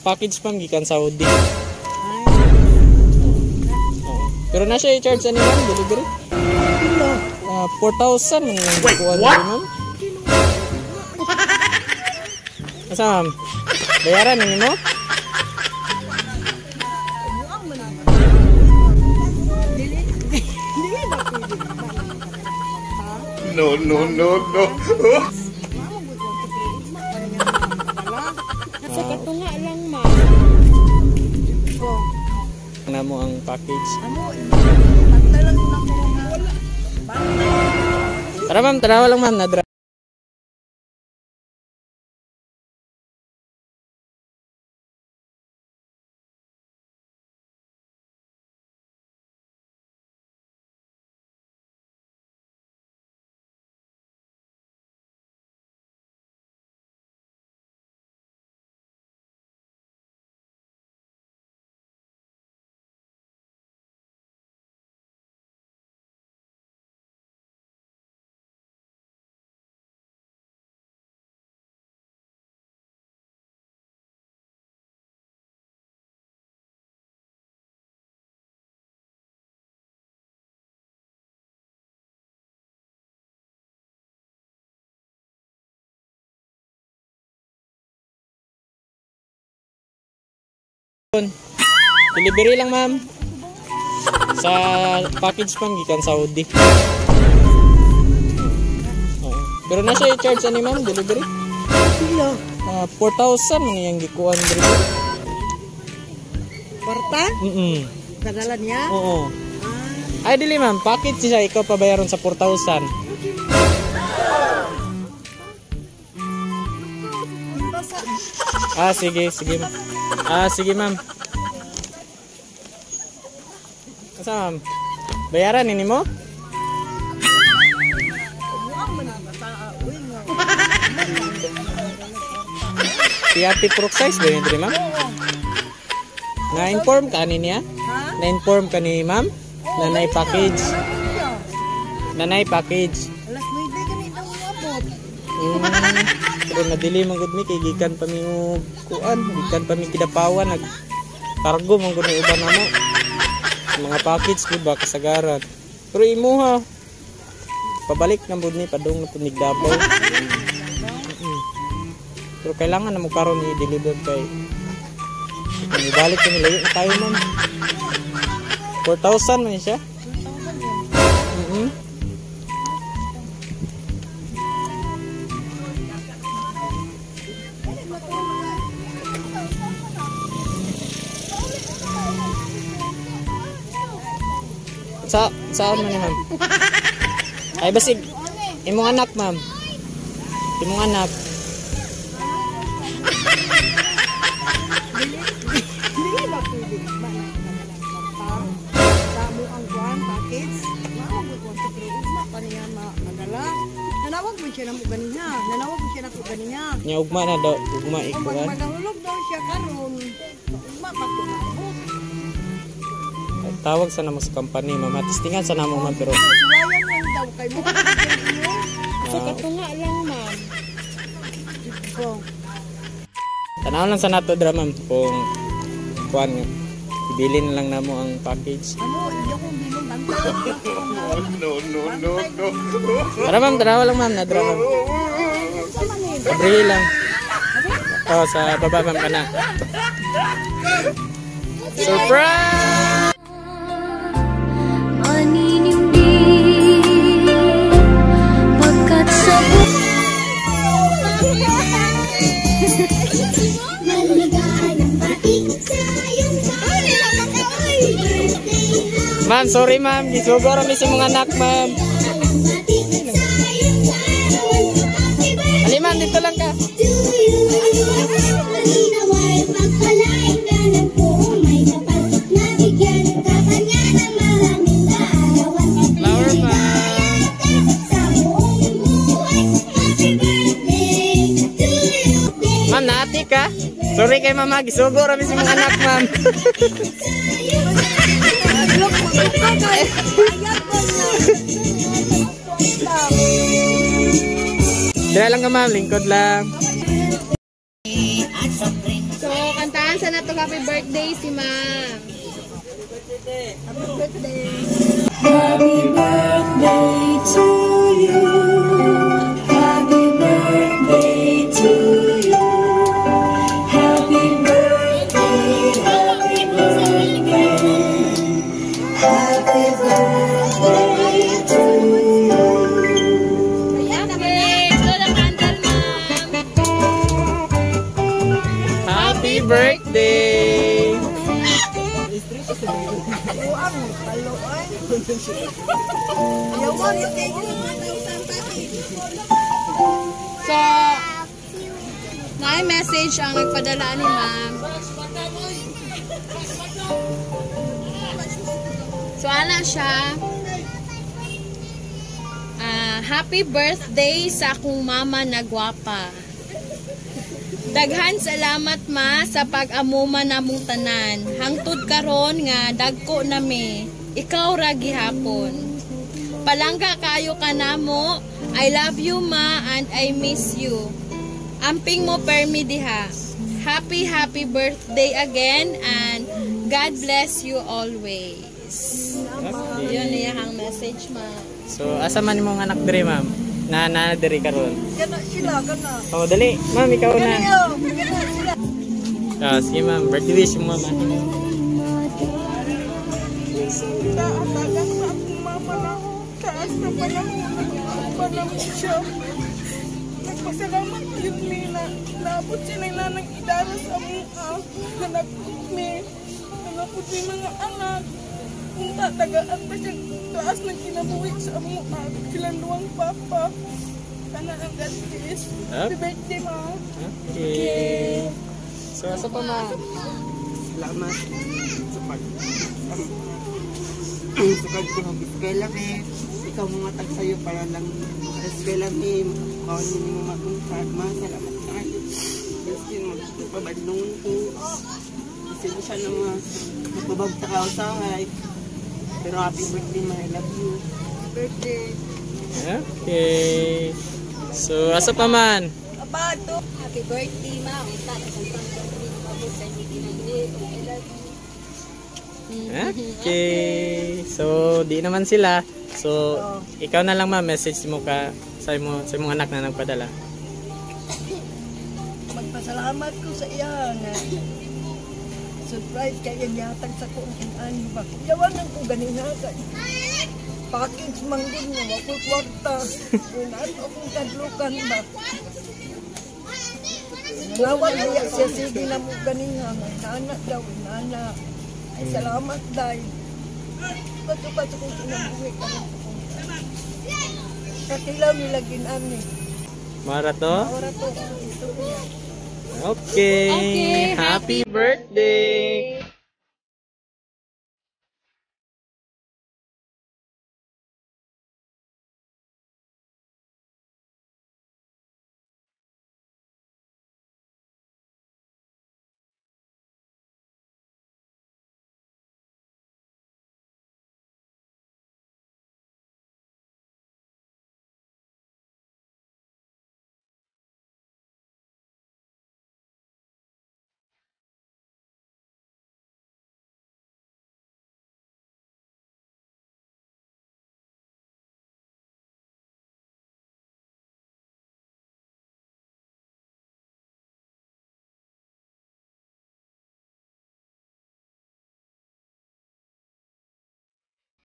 Package ma'am gikan Saudi. Ay. Oo. Pero na siya i-charge ani ma'am delivery. Pila? 4,000 man yung kuan diri ma'am. Asa ma'am? Bayaran ni mo? Buang man ang. Dili. Dili ba pwede ba? No, no, no, no. Mao gud ko ugma pa niya madala. Sa katunga lang, ma'am. Oh, Na mo ang package. ano, bantay lang yun ako nga. Bantay. Tara ma'am, tara lang ma'am, nadra. Delivery lang ma'am. Sa package ma'am gikan Saudi. Oo. Pero na siya i-charge ani ma'am delivery. Pila? 4,000 man yung gikuan diri. Kwarta? Padala niya? Oo. Ah, Ay dili ma'am, package siya ikaw pabayaron sa 4,000. Ah, sige, sige ma'am. Ah, sige ma'am. Asa ma'am? Bayaran ini mo? buang man ang bata. Uy nga. PRP Pro size ba yun diri ma'am? Na-inform ka ni niya? Ha? Na-inform ka ni ma'am? Oo, Nanay ganina. package. Nanay niya. Nanay package. Alas 9 ganito ang abot. Pero nadili man gud mi kay gikan pa mi og kuan, gikan pa mi Kidapawan nag cargo man gud ni uban namo. Mga package gud ba kasagaran. Pero imuha pabalik na gud ni padung na pud nig Davao. Pero kailangan na mo karon i-deliver kay kung ibalik kami layo na tayo ma'am. 4,000 man siya. Sa saan man ni ma'am? Ay basig imong anak ma'am. Imong anak. Dili ba pwede ba na kwarta? Sa mo ang kuan package. Mao gud ko pero ugma pa niya madala. Nanawag man siya namo ganiha. Nanawag man siya nako ganiha. Nya ugma na daw, ugma Kung ikuan. magahulog daw siya karon, ugma pa ko maabot. Tawag sa namo sa company ma'am. Testingan sa namo ma'am pero Sulayan lang daw kay mo. Sa katunga lang, ma'am. Ko. Tanaw lang sa nato dra ma'am kung kuan nga. Ibilin lang namo ang package. Ano, iyo kong bilong bantay. No, no, no, no. Tara ma'am, tanaw lang ma'am, nadra ma'am. Abrihi lang. Oh, sa baba ma'am kana. Surprise! Maninindi pagkat sa Maligayang bati sa iyong birthday. Ma'am, sorry ma'am, gisugo ra mi sa mga anak ma'am. Bati sa iyong kaarawan. Happy birthday Ali ma'am, dito lang ka. to you. Malinaway pagpalain ka ng poong may kapal na bigyan ka kanya ng maraming kaarawan. Flower ma'am. Sa buong buhay. Happy birthday to you. Ma'am, naati ka? Sorry kay mama, gisugo ra mi sa mga anak ma'am. Look, magbuka kay. Ayat ba niya? Dira lang ka ma'am, lingkod lang. So, sa nato happy birthday si ma'am. Happy birthday. Happy birthday to you. Happy birthday to you. Happy birthday, happy birthday. Happy birthday to you. Okay, blow the candle, ma'am. Happy birthday! Kuang, palo ay. Yawan, thank you. So, may message ang nagpadala ni ma'am. So, ana siya. Ah, happy birthday sa akong mama na gwapa. Daghan salamat, ma, sa pag-amuma namong tanan. Hangtod karon nga dagko nami. Ikaw ra gihapon. Palangga kayo kanamo. I love you, ma, and I miss you. Amping mo permi diha. Happy happy birthday again and God bless you always. Okay. Yun niya ang message, ma. So, asa man imong anak diri, ma'am? Na na diri karon. Kana sila, kana. Oh, dali. Ma'am, ikaw na. Kaniyo, kana sila. Ah, sige ma'am, birthday wish mo, ma'am. Taatagan sa akong mama na taas na panahon na mo siya. Nagpasalamat yun mi na naabot siya na nanang idara sa mua. Nanakot mi. Nanakot mi mga anak. Kung tatagaan pa siya taas ng kinabuhi sa mua. Silang luwang papa. Kana ang God bless. Happy birthday, ma. Okay. So, asa pa, ma'am? Salamat sa pag sukad ko mag eskwela mi. Ikaw mo matag sa'yo para lang maka-eskwela mi. Makaon mi mo maguntag ma. Salamat kaayo. Biskin magpabadlong ko. Pasensya na ma. Magpabagta ka usahay. Pero happy birthday, ma. I love you. Birthday. Okay. So, asa pa man? Abato. Happy birthday, ma. Unta na sa pag sa inyo kinabuhi. I love you. Okay. So, di naman sila. So, ikaw na lang ma'am, message mo ka sa imo sa imong anak na nagpadala. Magpasalamat ko sa iya nga surprise kay yatag sa kong inani ba. Yawan ang ko ganina kay package manggod nga wa ko'y kwarta. Unan akong kadlukan ba. Nawag niya siya sige na mo ganina nga inana daw inana. Ay salamat dahil. Patupat sa kong kinabuhi karon. Katilaw nila ginani. Mara to? Ora to ang istorya. Okay. Okay, Happy birthday.